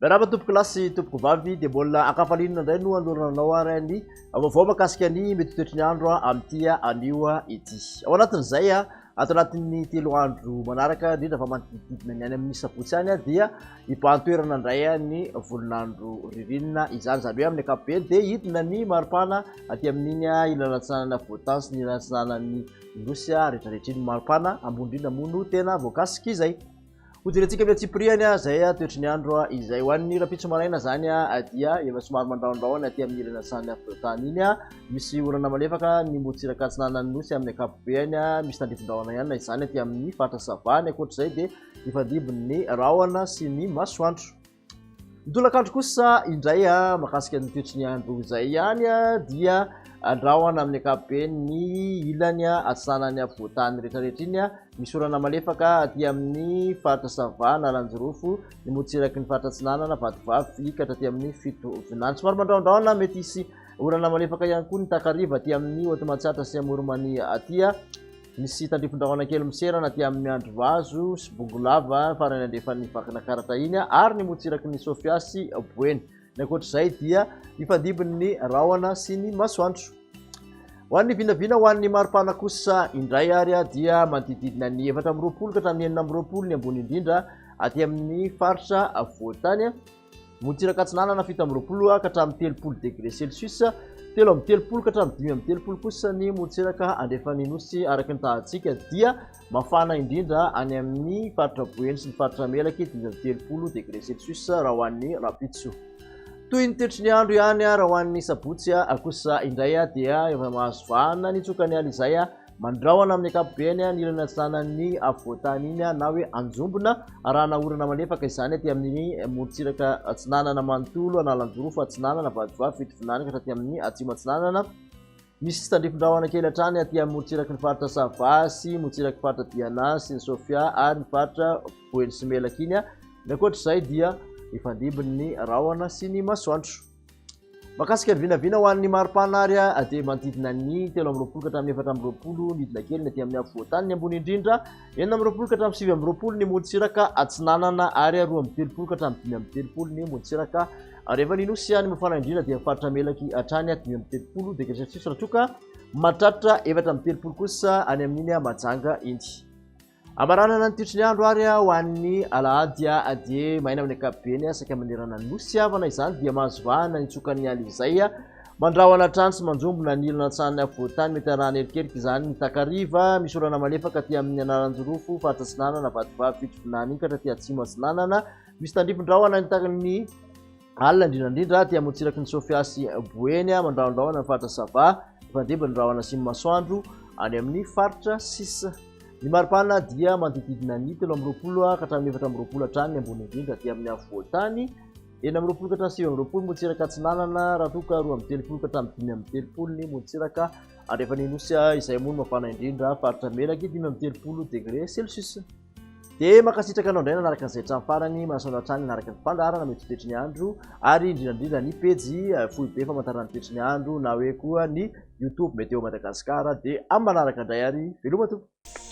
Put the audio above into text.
Miarahaba tompoko lahy sy tompoko vavy, dia mbola ankafaliana indray no anolorana anao ary ny vaovao mahakasika ny mety ho toetry ny andro amin'ity anio ity. Ao anatin'izay, ato anatin'ny telo andro manaraka, indrindra fa manodidididina ny any amin'ny sabotsy any, dia hibahan-toerana indray ny volon'andro ririnina izany. Izany hoe amin'ny ankapobeny dia hidina ny maripana aty amin'iny ilany atsinanana afovoan-tany sy ny ilany atsinanan'ny nosy rehetrarehetra iny. Maripana ambony indrindra moa no tena voakasika izay. Hojerentsika amin'ny antsipiriany izay toetry ny andro izay. Ho an'ny rahampitso maraina izany dia efa somary mandrahondrahona aty amin'ny ilany atsinanan'ny afovoan-tany iny. Misy orana malefaka ny morontsiraka atsinanan'ny nosy amin'ny ankapobeny. Misy tandrifin-drahona ihany na izany aty amin'ny faritra Sava. Ny ankoatr'izay dia hifandimby ny rahona sy ny masoandro. Ny tolakandro kosa indray mahakasika ny toetry ny andro izay ihany dia andrahona amin'ny ankapobeny ny ilany atsinanan'ny afovoan-tany rehetrarehetra iny. Misy orana malefaka aty amin'ny faritra Sava, Analanjirofo, ny morontsiraky ny faritra Atsinanana, Vatovavy ka hatraty amin'ny Fitovinany. Somary mandrahondrahona, mety hisy orana malefaka ihany koa ny takariva aty amin'ny Haute Matsiatra sy Amoron'i aty. Misy tandrifin-drahona kely miserana aty amin'ny Miandrivazo sy Bongolava, farany andrefan'ny Vakinakaratra iny ary ny morontsiraky ny Sofia sy Boeny. Ny ankoatr'izay dia mifandimby ny rahona sy ny masoandro. Ho an'ny vinavina ho an'ny maripana kosa indray ary dia manodididina ny 24 ka hatramin'ny 26 ny ambony indrindra aty amin'ny faritra afovoan-tany. Morontsiraka Atsinanana 27 ka hatramin'ny 30 degré celsius, 33 ka hatramin'ny 35 kosa ny morontsiraka andrefan'ny Nosy araka ny tahantsika dia mafana indrindra any amin'ny faritra Boeny sy ny faritra Melaky 35 degré celsius raha ho an'ny rahampitso. Toy ny toetry ny andro ihany raha ho an'ny sabotsy kosa indray dia efa mahazo vahana ny tsokan'ny ala izay Mandrahona amin'ny ankapobeny ny ilany atsinanan'ny afovoan-tany iny na hoe Anjombona, arahana orana malefaka izany aty amin'ny morontsiraka atsinanana manontolo, Analanjirofo atsinanana, Vatovavy, Fitovinany ka hatraty amin'ny atsimo atsinanana. Misy tandrifin-drahona kely hatrany aty amin'ny morontsiraky ny faritra Sava sy morontsiraky faritra Diana sy ny Sofia ary ny faritra Boeny sy Melaky iny. Ny ankoatra izay dia mifandimby ny rahona sy ny masoandro. Mahakasika ny vinavina ho an'ny maripana ary dia manodidina ny 23 ka hatramin'ny 24 midina kely ny aty amin'ny afovoan-tany ny ambony indrindra, 26 ka hatramin'ny 29 ny morontsiraka atsinanana ary 32 ka hatramin'ny 35 ny morontsiraka andrefan'ny nosy. Ny mafana indrindra dia faritra Melaky hatrany 35 degré celsius raha toa ka mahatratra 34 kosa any amin'iny Mahajanga iny. Amaranana ny toetry ny andro ary ho an'ny alahady dia maina amin'ny ankapobeny saika manerana ny nosy havana izany dia mahazo vahana ny tsokan'ny ala izay mandrahona hatrany sy manjombona ny ilana antsahan'ny afovoan-tany mety arahana erikerika izany ny takariva misy orana malefaka aty amin'ny Analanjirofo faritra Atsinanana Vatovavy Fitovinany iny ka hatraty Atsimo Atsinanana misy tandrifin-drahona ny Alina indrindra indrindra aty amorontsiraky ny Sofia sy Boeny, mandrahondrahona ny faritra Sava, mifandimby ny rahona sy ny masoandro any amin'ny faritra sisa. Ny maripana dia manodididina ny 23 ka hatramin'ny 24 hatrany ny ambony indrindra aty amin'ny afovoan-tany, 26 ka hatramin'ny 29 morontsiraka atsinanana, raha toa ka 32 ka hatramin'ny 35 ny morontsiraka andrefan'ny Nosy izay moa no mafana indrindra, faritra Melaky 35 degré celsius. Dia mankasitraka anao indray nanaraka an'izay hatramin'ny farany, manasa anao hatrany hanaraka ny fandaharana mety ho toetry ny andro ary indrindra indrindra ny pejy foibe famantarana ny toetry ny andro na hoe koa ny youtube Météo Madagascar dia amin'ny manaraka indray ary veloma tompoko.